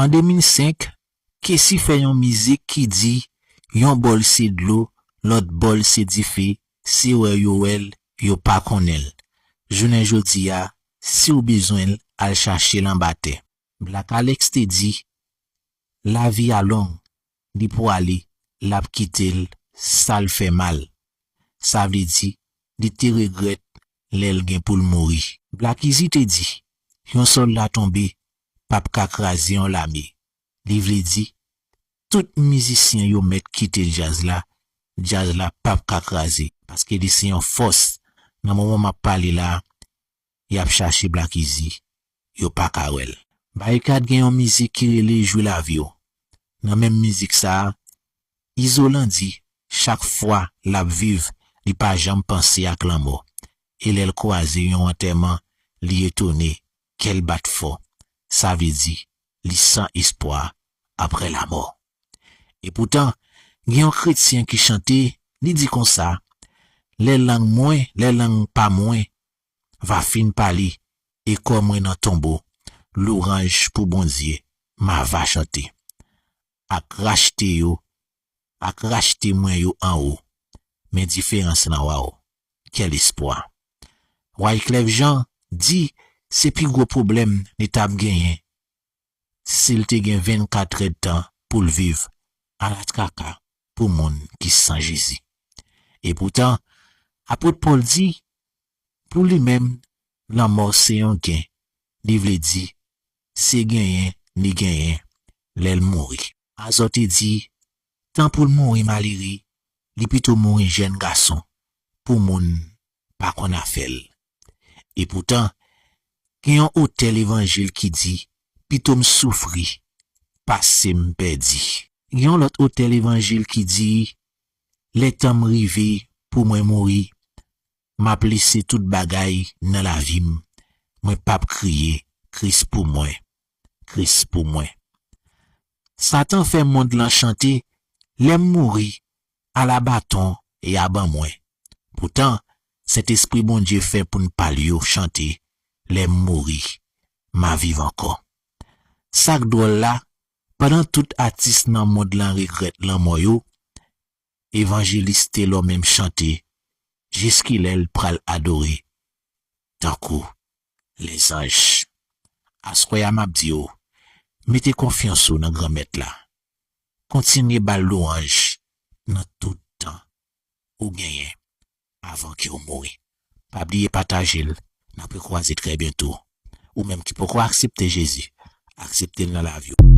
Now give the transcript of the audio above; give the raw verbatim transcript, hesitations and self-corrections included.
An de mil senk, Kessy fè yon mizik ki di, yon bòl se dlo, lòt bòl se dife, se wè yo wè l, yo pa konnen l. Jounen jodi a, si w bezwen l, al chache l anba tè. Black Alex te di, lavi a long, li pwale, l ap kite l, sa l fè mal. Sa vle di, li te regrèt lè l gen pou l mouri. Black Easy te di, yon sòlda tonbe p ap ka kraze yon lame. Li vle di, tout mizisyen yo mèt kite djaz la, djaz la p ap ka kraze, paske li se yon fòs. Nan moman m ap pale la, y ap chache Black Easy, yo pa ka wè l. Barikad gen yon mizik ki rele Jwi lavi w. Nan menm mizik sa a, Izolan di, chak fwa l ap viv, li pa janm panse ak lanmò. E lè l kwaze yon antèman, li etone, kè l bat fò. Sa vle di, li san espwa apre lanmò. Epoutan, gen yon kretyen ki chante, li di konsa, lè lang mwen, lè lang pa mwen va fin pale, e kò mwen nan tonbo, lwanj pou Bondye, m a va chante. Ak rachte yo, ak rachte mwen yo anwo, men diferans lan waw, kèl espwa. Wyclef Jean di se pi gwo pwoblèm li t ap genyen si l te gen vennkat èdtan pou l viv, ala traka pou moun ki san Jezi. Epoutan, apot Pòl di, pou li menm, lanmò se yon gen, li vle di, se genyen li genyen lè l mouri. Azò te di, tan pou l mouri malere, li pito mouri jèn gason, pou moun pa konn afè l. Epoutan, gen yon otè levanjil ki di, pito m soufri, pase m pèdi. Gen yon lòt otè levanjil ki di, lè tan m rive pou mwen mouri, m ap lese tout bagay nan lavi m, mwen p ap kriye, Kris pou mwen, Kris pou mwen. Satan fè mond lan chante, lè m mouri, ala baton e a ban mwen. Poutan, Sentespri Bondye fè pou n pa l yo chante, lè m mouri, m a viv ankò. Sa k dwòl la, pandan tout atis nan mond lan regrèt lanmò yo, evanjelis Telò menm chante, jiskilè l pral adore, tankou lèzanj. Aswè a m ap di w, mete konfyans ou nan Granmèt la. Kontinye ba l lwanj nan tout tan ou genyen avan ke w mouri. Pa bliye pataje l, n ap rekwaze trè byento. Ou menm ki poko aksepte Jezi, aksepte l nan lavi w.